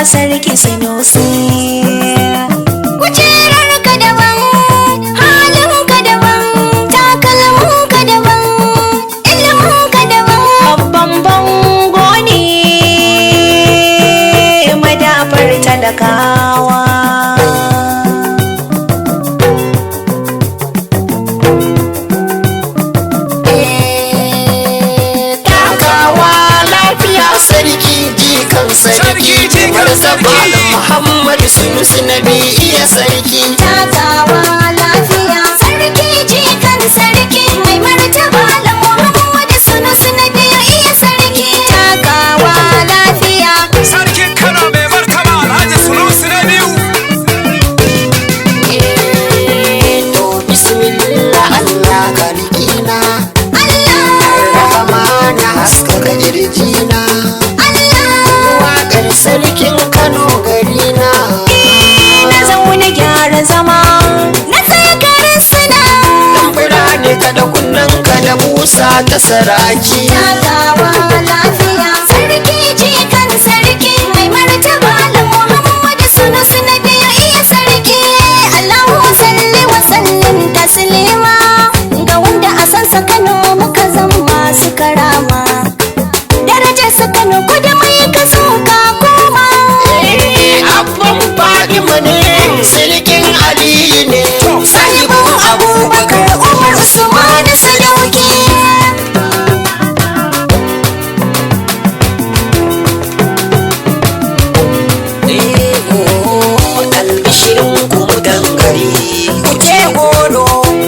Sarki Sanusi. Kujerar ka daban, halin ka daban, takalmin ka daban, ilimin ka daban. Babban bango ne madafar talakawa. Takawa lafiya, sarki jikan sarki. Sarki jikan Martaba sarki. Muhammad Sunusi na iya sarki. Takawa lafiya, sarki jikan sarki, mai martaba da Muhammadu Sunusi na biyu iya sarki. Takawa lafiya. Sarkin Kano mai martaba Alhaji Sunusi na biyu. To bismillah Allah kalikina. Allah, Rahama na haskaka kirjina. Allah. Waƙar sarkin Kano garina. Na zaune gyara zama. Na tsakarin suna. Dan birane kada kunnen ka da busa ta saraki. Takawa lafiya, sarki jikan sarki, mai martaba da Muhammadu Sunusi na biyu iya sarki. Allahu salli wa sallim taslima ga wanda a sansa Kano muka zama masu karama. Darajar sa Kano ko da mai ka so ka koma. Abban Fadima ne, sarkin Aliyu ne, sahibin Abubakar Umar Usman Sadauki. Albishirin ku mutan gari, ku ce goro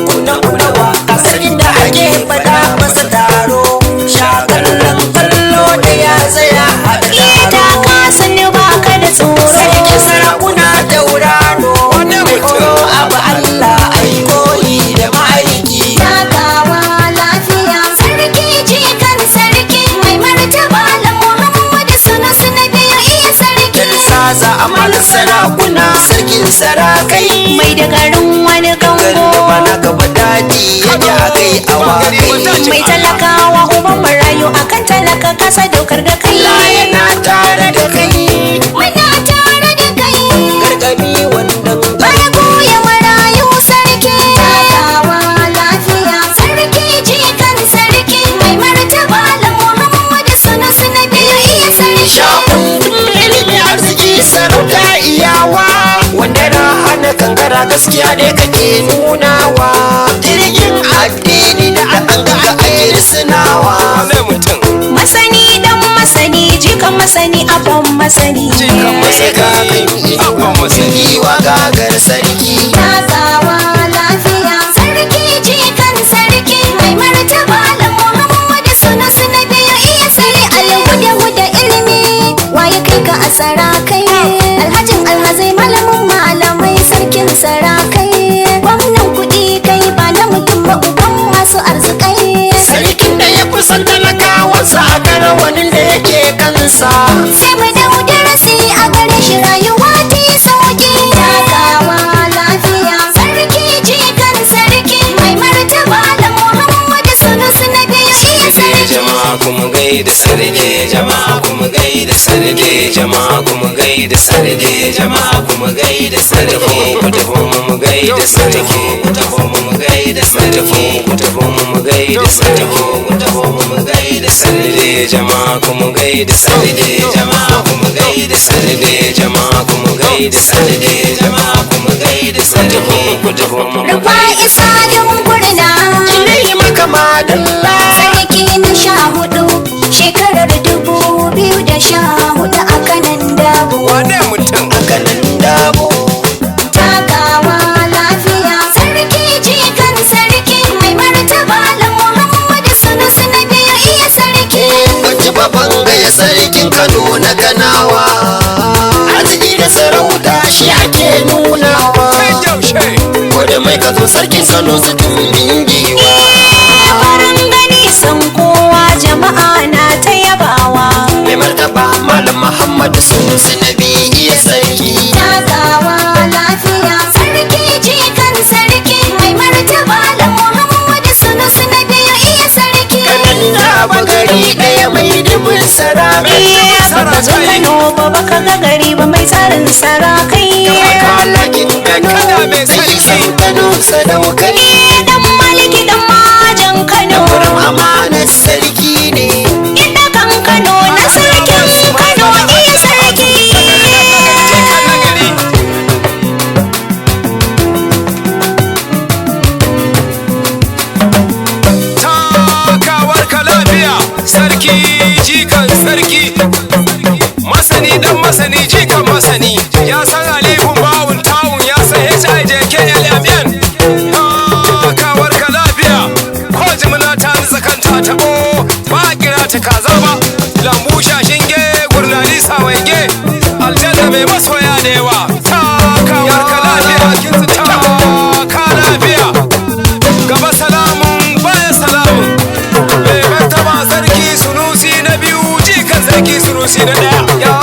kuna kulawa, sarkin da ake faɗa masa taro, sha kallon kallo da ya tsaya haɗa Ita taro. ka sani baka da tsoro. Sarkin sarakuna tauraro, Wane mai mutum? horo abu Allah ai koyi da ma'aiki. Takawa lafiya, sarki jikan sarki, mai martaba da Muhammadu Sunusi na biyu iya sarki. Saza amal sarakuna, sarkin sarakai. Mai da garin wani Garin da kango. ba na gaba daji yake a kai awakai. Mai talakawa uban marayu akan talaka kasa daukar da kai. Allah yana tare da kai. Muna tare da kai. Gargami wannan Baya goya marayu sarki. Takawa lafiya, sarki jikan sarki, mai martaba da Muhammadu Sunusi na biyu iya sarki. Shafin ilimi arziki sarauta iyawa, wanda na hana kankara gaskiya ne kake nunawa, jirgin addini da an ga ake risinawa. Wane mutum? Masani dan masani jikan masani abban masani. Jikan masani. Abban masani. Giwa gagar sarki. Takawa lafiya, sarki jikan sarki, mai martaba da Muhammadu Sunusi na biyu iya sarki. Alhuda huda ilimi, waye kai ka a sarakai? Alhajin alhazai malamin malamai sarkin sarakai. Gwamnan kuɗi kai ba na mutum ba uban masu arzikai. Sarkin da ya fi son talakawansa a karawanin da yake kansa. Sai mu dau darasi a gare shi rayuwa ta yi sauki. Takawa lafiya, sarki jikan sarki, mai martaba da Muhammadu Sunusi na biyu iya sarki. Jama'a kuma gaida sarki, jama'a kuma gaida sarki, jama'a kuma gaida sarki, jama'a kuma gaida sarki. Ku tafi mu gaida sarki, ku tafi mu gaida sarki, ku tafi mu gaida sarki, ku tafi mu gaida sarki, jama'a kuma gaida sarki, jama'a kuma gaida sarki, jama'a kuma gaida sarki, jama'a kuma gaida sarki, ku tafi mu Rufa'i Salim Gurna, Ilai maka madalla. sarki na 14, shekarar 2014 a kanan dabo. Wane mutum? A kanan dabo. Takawa lafiya, sarki jikan sarki, mai martaba da Muhammadu Sunusi na biyu iya sarki. Bacci babban gaya sarkin Kano na Kanawa. Arziki da sarauta shi ake nunawa. Tun yaushe? Ko mai ka zo sarkin Kano su tumbin giwa. Farin gani san kowa jama'a na ta yabawa. Mai martaba Malam Muhammadu Sunusi na iya sarki. Takawa lafiya, sarki jikan sarki, mai martaba da Muhammadu Sunusi na biyu iya sarki. Kanan da gari ɗaya mai dubin sarari. Baka zo Kano ba baka ga gari ba. mai tsarin sarakai. Kalakin Kano, Kada mai mai sarki. isan Kano sadaukai. Eh, dan maliki dan majan Kano. Wurin amanar sarki ne. Inda kan Kano na sarkin Kano iya sarki. Jikan nagari. Takawar ka lafiya sarki jikan sarki masani dan masani jikan masani ya san alifun bawun tawun ya san hijklmn. Takawar ka lafiya ko jimina ta nutsa kanta tabo ba a kira ta kaza ba lambu shashinge gurnani sawaige aljanna mai masoya da yawa. Takawar ka lafiya, taka lafiya, gaba salamun baya salamun. Mai martaba sarki Sunusi na biyu jikan sarki Sunusi na daya.